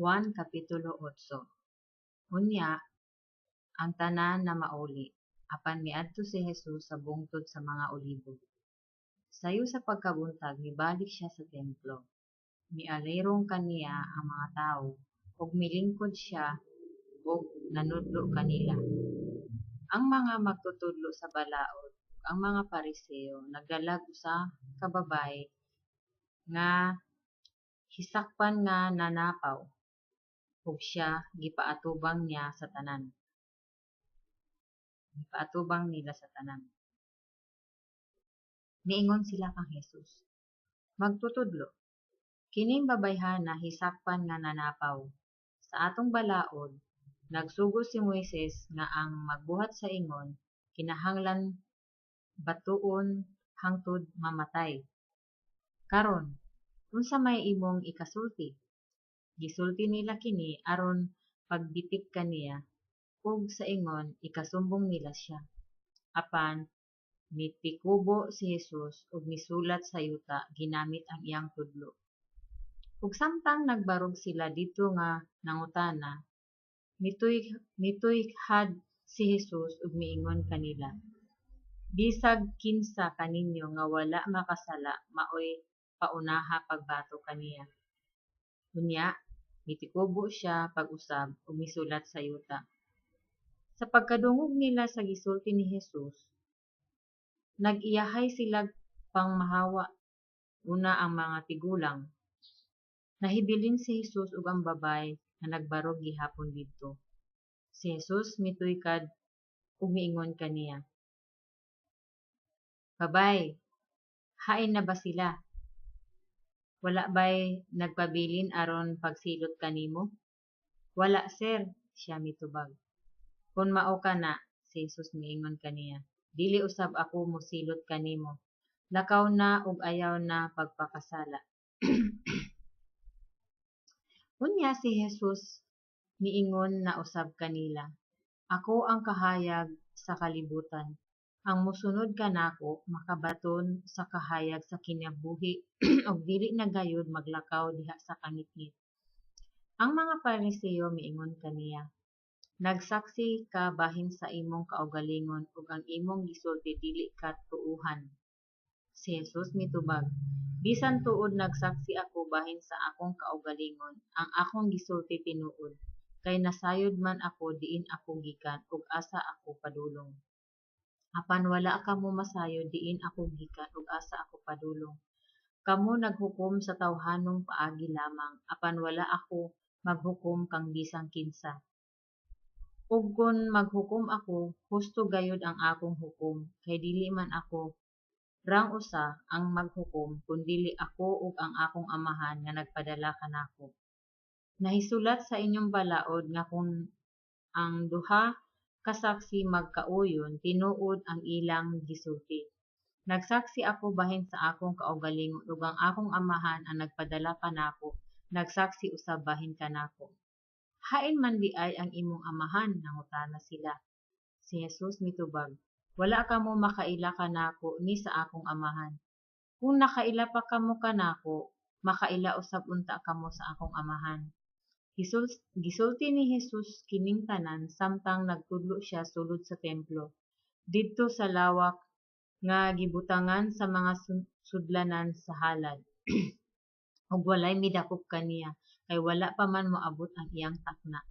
Juan Kapitulo 8. Unya, ang tanan namauli, apan miadto si Jesus sa bungtod sa mga Olibo. Sayo sa pagkabuntag mibalik siya sa templo. Mialirong kaniya ang mga tawo, ug milingkod siya ug nanudlo kanila. Ang mga magtutudlo sa balaod ug ang mga Pariseo nagdalag usa ka babayi nga hisakpan nga nanapaw, ug siya gipaatubang niya sa tanan. Gipaatubang nila sa tanan. Miingon sila kang Jesus, "Magtutudlo, kining babayhana hisakpan nga nanapaw. Sa atong balaod, nagsugo si Moises nga ang magbuhat sa ingon kinahanglan batoon hangtod mamatay. Karon, unsa may imong ikasulti?" Gisulti nila kini aron pagbitik kaniya, ug sa ingon ikasumbong nila siya. Apan mitikubo si Jesus ug misulat sa yuta ginamit ang iyang tudlo. Ug samtang nagbarog sila didto nga nangutana, mituykad si Jesus ug miingon kanila, "Bisag kinsa kaninyo nga wala makasala maoy paunaha pagbato kaniya." Unya mitikubo siya pag-usab ug misulat sa yuta. Sa pagkadungog nila sa gisulti ni Jesus, nag-iyahay silag pangmahawa, una ang mga tigulang. Nahibilin si Jesus ug ang babayi nga nagbarog gihapon didto. Si Jesus mituykad ug miingon kaniya, "Babay, hain na ba sila? Wala bay nagpabilin aron pagsilot kanimo?" "Wala, sir," siya mitubag. "Kon mao kana," si Jesus miingon kaniya, "dili usab ako mosilot kanimo. Lakaw na ug ayaw na pagpakasala." Unya si Jesus miingon na usab kanila, "Ako ang kahayag sa kalibutan. Ang mosunod kanako makabaton sa kahayag sa kinabuhi ug dili na gayud maglakaw diha sa kangitngit." Ang mga Pariseo miingon kaniya, "Nagsaksi ka bahin sa imong kaugalingon ug ang imong gisulti dili katuohan." Si Jesus mitubag, "Bisan tuod nagsaksi ako bahin sa akong kaugalingon, ang akong gisulti tinuod, kay nasayod man ako diin ako gikan ug asa ako padulong. Apan wala kamo masayod diin ako gikan ug asa ako padulong. Kamo naghukom sa tawhanong paagi lamang, apan wala ako maghukom kang bisan kinsa. Ug kon maghukom ako, husto gayud ang akong hukom, kay dili man ako rang usa ang maghukom, kundili ako ug ang akong Amahan nga nagpadala kanako. Nahisulat sa inyong balaod nga kon ang duha ka saksi magkauyon, tinuod ang ilang gisulti. Nagsaksi ako bahin sa akong kaugalingon ug ang akong Amahan ang nagpadala kanako nagsaksi usab bahin kanako." "Hain man diay ang imong Amahan?" nangutana sila. Si Jesus mitubag, "Wala kamo makaila kanako ni sa akong Amahan. Kung nakaila pa kamo kanako, makaila usab unta kamo sa akong Amahan." Gisulti ni Jesus kining tanan samtang nagtudlo siya sulod sa templo, didto sa lawak nga gibutangan sa mga sudlanan sa halad. Ug walay midakop kaniya, kay wala pa man moabot ang iyang takna.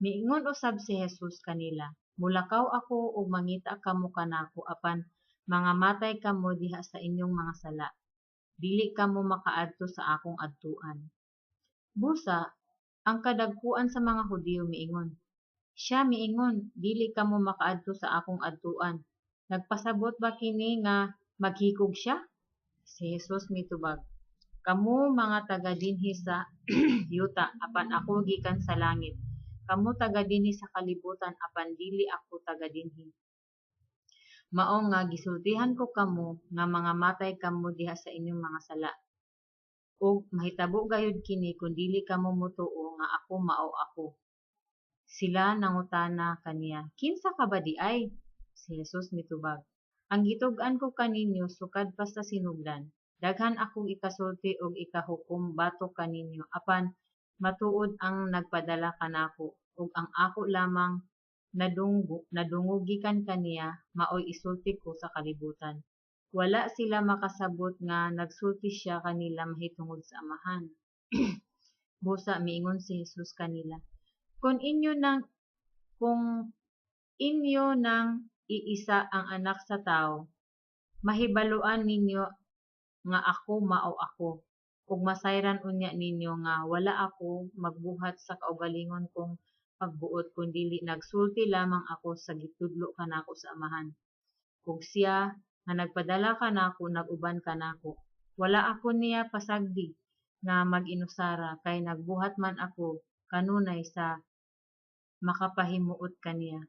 Miingon usab si Jesus kanila, "Mulakaw ako ug mangita kamo kanako apan mangamatay kamo diha sa inyong mga sala. Dili kamo makaadto sa akong adtuan." Busa, ang kadagkuan sa mga Hudiyo miingon, "Siya miingon, 'Dili kamo makaadto sa akong adtuan.' Nagpasabot ba kini nga maghikog siya?" Si Jesus mitubag, "Kamo mga taga dinhi sa yuta, apan ako gikan sa langit. Kamo taga dinhi sa kalibutan, apan dili ako taga dinhi. Mao nga gisultihan ko kamo nga mangamatay kamo diha sa inyong mga sala. Ug mahitabo gayud kini kun dili kamo motuo nga ako mao ako." Sila nangutana kaniya, "Kinsa ka ba diay?" Si Jesus mitubag, "Ang gitug-an ko kaninyo sukad pa sa sinugdan." Daghan akong ikasulti ug ikahukom batok kaninyo, apan matuod ang nagpadala kanako, ug ang ako lamang nadungog gikan kaniya maoy isulti ko sa kalibutan. Wala sila makasabot nga nagsulti siya kanila mahitungod sa Amahan. Busa miingon si Jesus kanila, Kung inyo nang iisa ang Anak sa Tawo, mahibaloan ninyo nga ako mao ako, ug masayran unya ninyo nga wala ako magbuhat sa kaugalingon kong pagbuot kundili nagsulti lamang ako sa gitudlo kanako sa Amahan. Ug siya nga nagpadala kanako nag-uban kanako; wala ako niya pasagdi nga mag-inusara, kay nagbuhat man ako kanunay sa makapahimuot kaniya.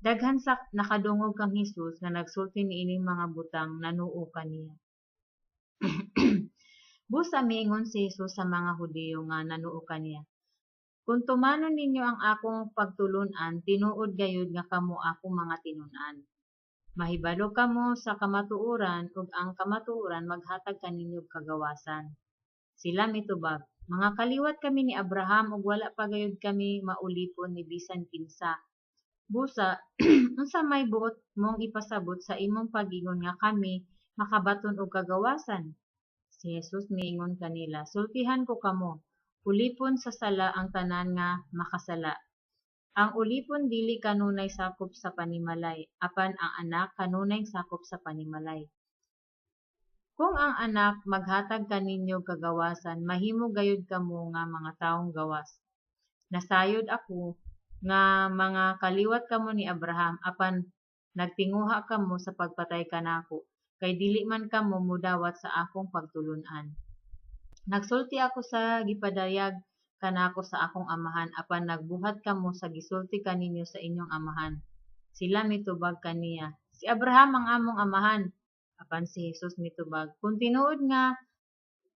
Daghan sa nakadungog kang Hesus nga nagsulti niining mga butang nanuo kaniya. Busa miingon si Jesus sa mga Hudiyo nga nanuo kaniya, Kun tumanon ninyo ang akong pagtulon-an, tinuod gayud nga kamo akong mga tinun-an. Mahibalo kamo sa kamatuoran, ug ang kamatuoran maghatag kaninyo og kagawasan. Sila mitubag, Mga kaliwat kami ni Abraham ug wala pa gayud kami maulipon ni bisan kinsa. Busa, unsa may buot mong ipasabot sa imong pag-ingon nga kami makabaton og kagawasan? Si Jesus miingon kanila, Sultihan ko kamo, ulipon sa sala ang tanan nga makasala. Ang ulipon dili kanunay sakop sa panimalay, apan ang anak kanunay sakop sa panimalay. Kung ang Anak maghatag kaninyo og kagawasan, mahimo gayud kamo nga mga tawong gawas. Nasayod ako nga mga kaliwat kamo ni Abraham, apan nagtinguha kamo sa pagpatay kanako, kay dili man kamo modawat sa akong pagtulon-an. Nagsulti ako sa gipadayag kanako sa akong Amahan, apan nagbuhat kamo sa gisulti kaninyo sa inyong amahan. Sila mitubag kaniya, Si Abraham ang among amahan. Apan si Jesus mitubag, Kun tinuod nga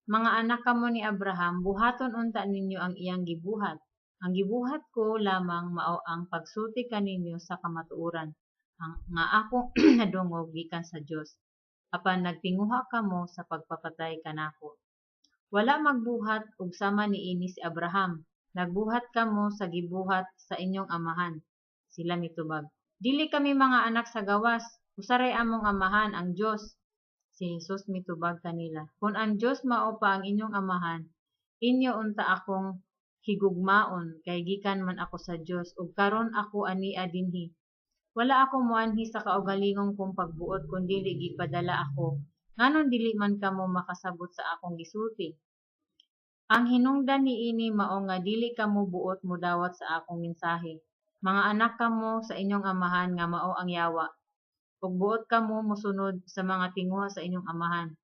mga anak kamo ni Abraham, buhaton unta ninyo ang iyang gibuhat. Ang gibuhat ko lamang mao ang pagsulti kaninyo sa kamatuoran nga akong nadungog gikan sa Dios, apan nagtinguha kamo sa pagpapatay kanako. Wala magbuhat og sama niini si Abraham. Nagbuhat kamo sa gibuhat sa inyong amahan. Sila mitubag, Dili kami mga anak sa gawas, usa ray among amahan, ang Dios. Si Jesus mitubag kanila, Kun ang Dios mao pa ang inyong amahan, inyo unta akong higugmaon, kay gikan man ako sa Dios ug karon ako ania dinhi. Wala ako moanhi sa kaugalingon kong pagbuot kundili gipadala ako. Nganong dili man kamo makasabot sa akong gisulti? Ang hinungdan niini mao nga dili kamo buot modawat sa akong mensahe. Mga anak kamo sa inyong amahan nga mao ang yawa, ug buot kamo mosunod sa mga tinguha sa inyong amahan.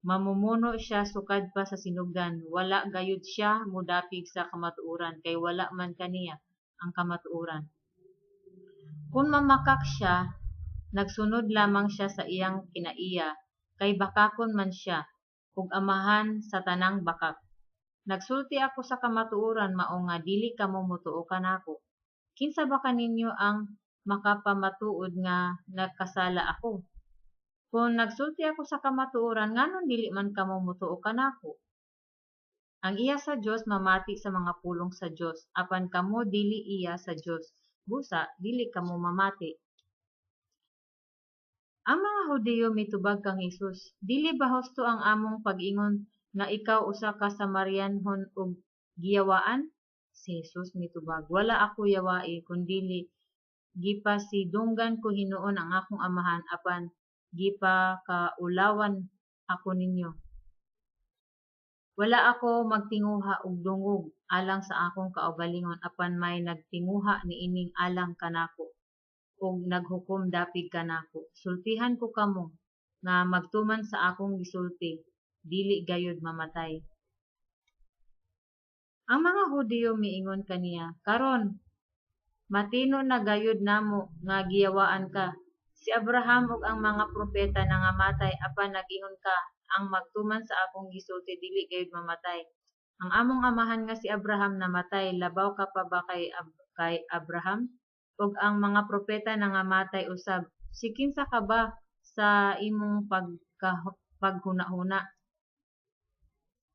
Mamumuno siya sukad pa sa sinugdan, wala gayud siya modapig sa kamatuoran, kay wala man kaniya ang kamatuoran. Kon mamakak siya, nagsunod lamang siya sa iyang kinaiya, kay bakakon man siya, ug amahan sa tanang bakak. Nagsulti ako sa kamatuoran, mao nga dili kamo motuo kanako. Kinsa ba kaninyo ang makapamatuod nga nakasala ako? Kon nagsulti ako sa kamatuoran, nganong dili man kamo motuo kanako? Ang iya sa Dios mamati sa mga pulong sa Dios, apan kamo dili iya sa Dios, busa dili kamo mamati. Ang mga Hudiyo mitubag kang Hesus, Dili ba husto ang among pag-ingon nga ikaw usa ka Samarianhon ug giyawaan? Si Jesus mitubag, Wala ako yawai, kundili gipasidunggan ko hinuon ang akong Amahan, apan gipakaulawan ako ninyo. Wala ako magtinguha og dungog alang sa akong kaugalingon, apan may nagtinguha niining alang kanako ug naghukom dapig kanako. Sultihan ko kamo nga magtuman sa akong gisulti dili gayud mamatay. Ang mga Hudiyo miingon kaniya, Karon matino na gayud namo nga giyawaan ka. Si Abraham ug ang mga propeta nangamatay, apan nag-ingon ka, Ang magtuman sa akong gisulti dili gayud mamatay. Ang among amahan nga si Abraham namatay, labaw ka pa ba kay Abraham? Ug ang mga propeta nangamatay usab. Si kinsa ka ba sa imong paghunahuna.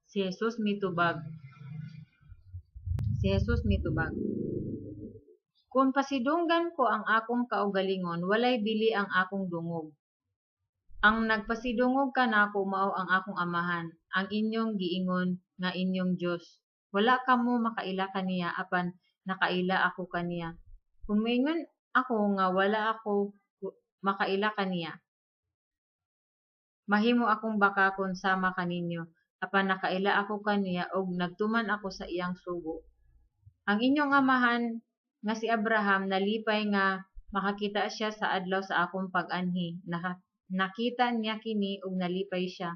Si Jesus mitubag. Si Jesus mitubag, "Kon pasidunggan ko ang akong kaugalingon, walay bili ang akong dungog. Ang nagpasidungog kanako mao ang akong Amahan, ang inyong giingon nga inyong Dios. Wala kamo makaila kaniya, apan nakaila ako kaniya. Kon moingon ako nga wala ako makaila kaniya, mahimo akong bakakon sama kaninyo, apan nakaila ako kaniya ug nagtuman ako sa iyang sugo. Ang inyong amahan nga si Abraham nalipay nga makakita siya sa adlaw sa akong pag-anhi; nakita niya kini ug nalipay siya.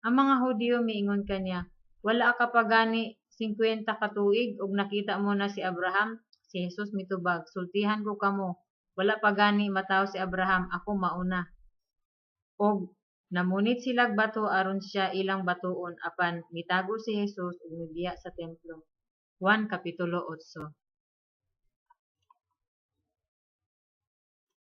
Ang mga Hudiyo miingon kaniya, Wala ka pa gani 50 ka tuig ug nakita mo na si Abraham? Si Jesus mitubag, Sultihan ko kamo, wala pa gani matawo si Abraham, ako mao na. Ug namunit silag bato aron siya ilang batoon, apan mitago si Jesus ug mibiya sa templo. Juan Kapitulo 8.